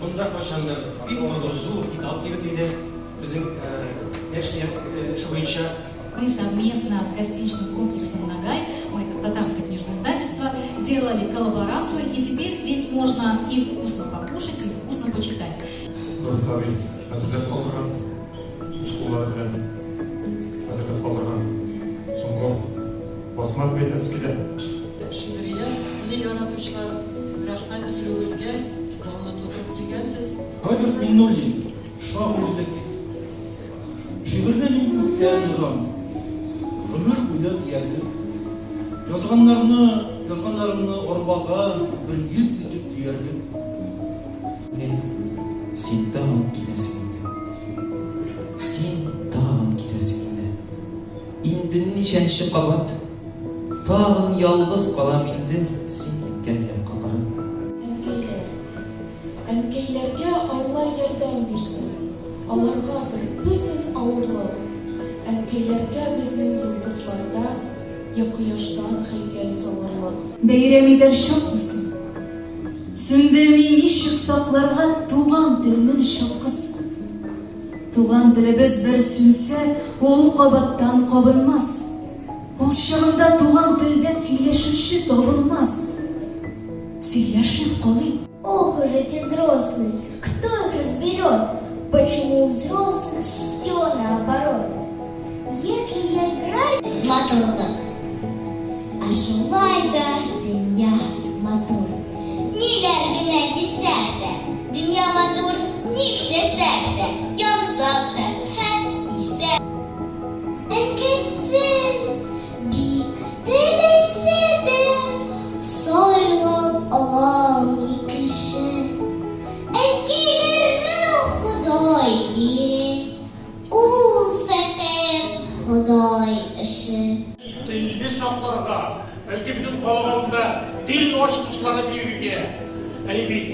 Монда кайчандыр бик матур зур китап кибете иде. Безнең нәшрият эше буенча. Мы совместно с гостиничным комплексом Нагай, ой, это татарское книжное издательство, сделали коллаборацию, и теперь здесь можно и вкусно покушать, и вкусно почитать. Нурт абый әзерләп калдырган, үз куллары белән әзерләп калдырган соңгы басма дип әйтәсе килә. Шигъриятне яратучылар, рәхмәт килүегезгә, залны тутырып килгәнсез. Роберт Миңнуллин, шагыйрьлек. Шигырьне мин күптән язам. Гомер буе диярлек. Язганнарны, язганнарымны арбага бер йөк итеп төярлек. Менә син тагын китәсең инде. Син тагын китәсең инде. Инде ничәнче кабат. Тагын ялгыз калам инде син киткән якка карап. Әнкәйләр. Әнкәйләргә Алла ярдәм бирсен, Аларгадыр бөтен авырлык. Әнкәйләргә безнең йолдызлардан Я кояштан һәйкәл салырлык. Бәйрәм итәр чакмы соң? Сүндерми ничек сакларга туган телнең чаткысын? Туган телебез бер сүнсә, ул кабаттан кабынмас. Ул чагында туган телдә сөйләшүче табылмас. Сөйләшеп калыйк. Ох уж эти взрослые, кто их разберет, почему у взрослых все наоборот. Если я играю... Матурлык. Ә шулай да дөнья матур. Ниләр генә дисәк тә, дөнья матур, нишләсәк тә, янсак та һәм кисәк. Әнкәсен бик теләсә дә, сайлап алалмый кеше. Әнкәйләрне Ходай бирә, ул фәкать Ходай эше. Телне сакларга, бәлки бөтен халык алдында тел ачкычлары бирергә. Әйе бит,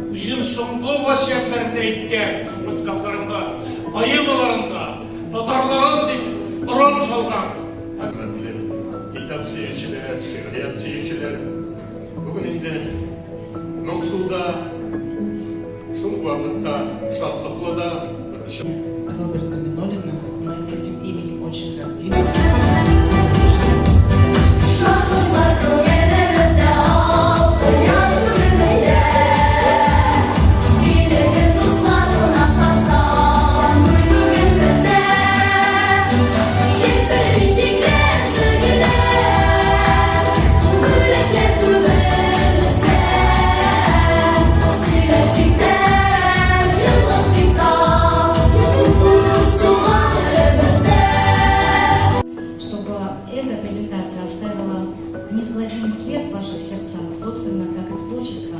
үзенең соңгы васыятьләрендә әйткән, соңгы китапларында, поэмаларында, татарларым дип оран салган. Хөрмәтле китап сөючеләр, шигърият сөючеләр, бүген инде моңсу да, шул ук вакытта шатлыклы да бер очрашу. Роберта Минолина, мы этим именем очень гордимся. Шатлыклар күңелебездә, ал кояш күгебездә. Килегез, дуслар, кунакка Сабантуй бүген бездә. Челтерли чиккән сөлгеләр, Бүләкләр күбебезгә. Сөйләшик тә, җырлашыйк та, үз туган телебездә. Чтобы эта презентация оставила неизгладимый след в ваших сердцах, собственно, как и творчество.